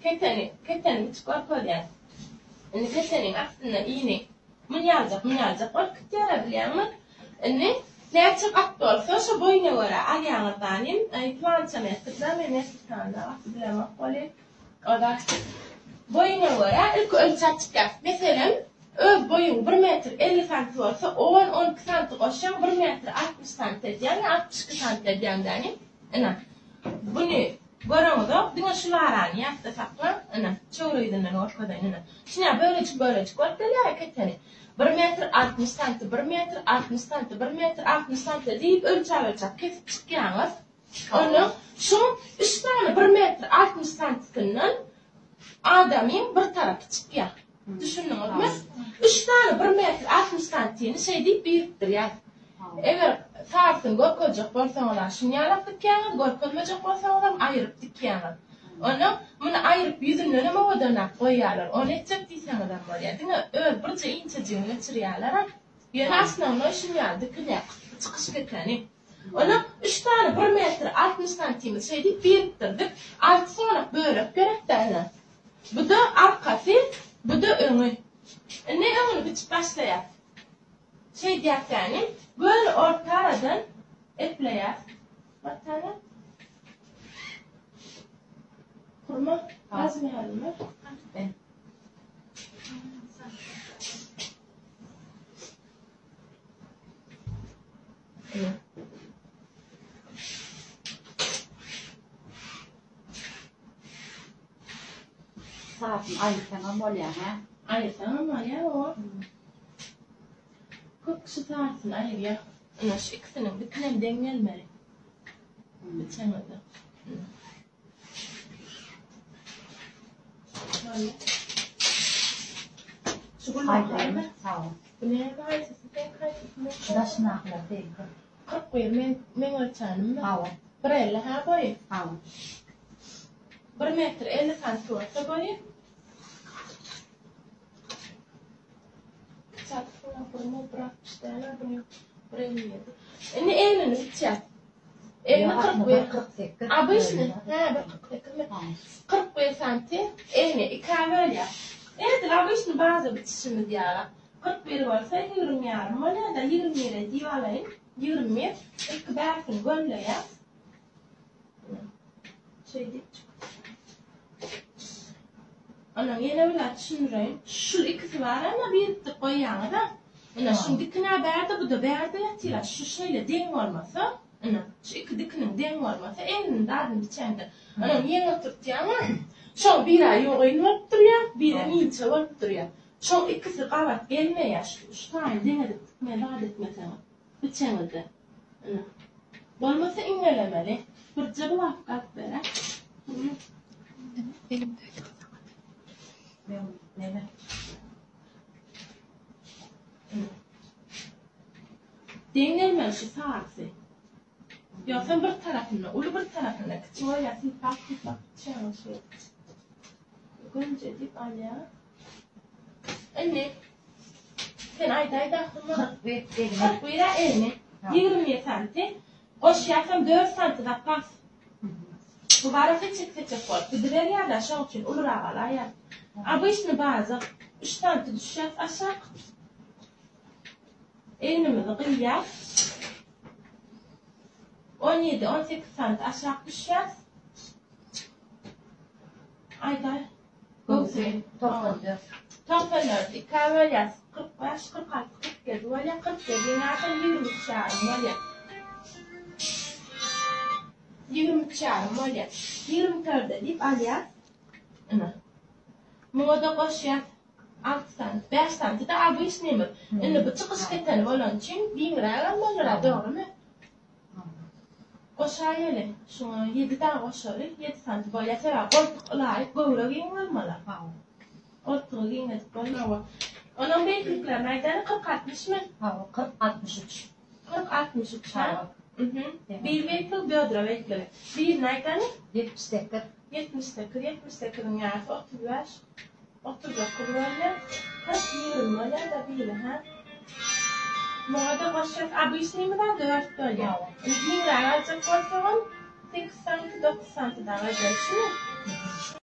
Keteni, keteni biçip görkezýän. Indi keteniň astynda ini munýaljak, munýaljak bolup gitýär-ä bilýäňmi? Indi näçe gat bolsa şo boýuna görä alýaňyz zanim, aý plança metrda, men metr sanyna gaty bilemok welin, o zat boýuna görä ilki ölçäp çykýas. Meselem, öz boýuň bir metr 50 santi bolsa, on, 12 santi goşýaň, bir metr 60 santi edýäň ýa 62 santi edýäň dänim. Ine, buny Göreňizok, diňe şul arany ýatda saklaň, ine, çöwre ýüzünden görkezeýin, ine. Şuny bölejik-bölejik bolup gelýär keteni. Bir metr 60 santi, bir metr 60 santi, bir metr 60 santi diýip ölçäp-ölçäp kesip çykýaňyz. Ondan şuň üç sany bir metr 60 santisinden adamyň bir tarapy çykýar. Düşündiňizmi? Üç sany bir metr 60 santini şeý diýip birikdirýär. Eger sarysyny görkezjek bolsaňyz-a şuny ýalak dikýäňiz, görkezmejek bolsaňyzam aýryp dikýäňiz. Ondan muny aýryp ýüzündenem owadanrak goýýarlar. Ony etjek diýseňizem bolýar. Diňe öz birje inçejigini geçirýärler-ä. Ýöne osnownoý şuny ýaly dikilýär, çykyş keteni. Ondan üç sany bir metr 60 santimi şeýdip birikdirdik. Alty sany bölek gerek-dä ine. Bu-da arkasy, bu-da öňi. Indi öňüni biçip başlaýas. Şeýdýäs ýagny, göni orta aradan epleýäs. Bir tane. Hurma razmerimi? Ben. Saatini aýyrsaňam bolýar, hä? Aýyrsaňam bolýar, o. Köp kişi saatini aýyrýar. Ine şu ikisiniň dikinem deň gelmeli. Biçeňizde. Şu gül Aýdaýmy? Sag bol. Bu näme haýsysy seň haýsysy meň? Daşyndakylar seňki. 41 men meň ölçänimmi? Hawa. 1.50 hä boýy? Hawa. 1 metr 50 santi bolsa boýy. Çarpyna burma bir 60 däl, bu 1.57. Indi egnini biçýär. Egni 41. 48. Обычный, hä, 1.48 mi? 41 santi egni ikä bölýär. Edil obычный baza biçişimiz ýaly. 41 bolsa 20 ýarym bolýar-da, 21-e diýip alaýyn. 21, ilki bärsini gönleýär. Şeýdip Ondan ýene bir zat düşündireýin. Şul ikisi bar ama birikdirip goýýaňyz-a. Ine şuň dikine bärde, bu da bärde ýatyr. Şu şeýle deň bolmasa, ine şu iki dikiniň deň bolmasa, egnini zadyny biçende. Onuň ýeňi oturtýaň-a. Şoň biri ýogyn bolup durýar, birem inçe bolup durýar. Şoň ikisi gabat gelmeýär. Şu şu taýyny deň edip dikmeli zat etmeseňiz. Biçeňizde. Ine. Bolmasa iňňelemeli. Birje bulawka alyp ber-ä. Elimdäki de saňa. Men neme? Deň gelmeli şu sarysy. Ýogsam bir tarapynda uly bir tarapynda kiçi bolýar. Sypap sypap biçýäň şeýdip. Gönje diýip alýar. Indi sen aýdaý-da Hurma. 41 egni. 41-ä egni. 21 santi. Goşýasam 4 santi zapas. Bu bara seçek-seçek bolup gidiberýär-de, şoň üçin ulurak alaýar. Obyçny baza 3 santi düşýäs aşak. Egnimizi gyýýas. 17-18 santi aşak düşýäs. Aýdaý. Göwsi 94. 94 ikä bölýäs. 45, 46, 47 bolýar. 47 ýaşam 23 ýarym bolýar. 23 ýarym bolýar. 24 diýip alýas. Ine. Muňa da goşýas 6 santi, 5 santi de obyçnymy. Indi bu çykyş keteni bolany üçin giňrägem bolar, dogrymy? Goşaýaly. Şuňa 7 dagy goşaly. 7 santi bolýar. Sebäbi goltuk ylaýyk göwre giň bolmaly. Goltugy giň edip bolmaly. Onuň beýikliklerini aýdaly 40-60 mi? Hawa, 40 63. 40-63 ha? Hawa. Mhm. Bir beýiklik, bödre beýikligi. Birini aýdaly. 78. 78, 78-iň ýarysy 35. 39 bolýar. 40 20 bolýar da biri ha. Muňa da goşýas obyçnymy da 4 bolýar. Hawa. Indi giňräk aljak bolsagam 8 santi, 9 santi dagy eder. Şuny.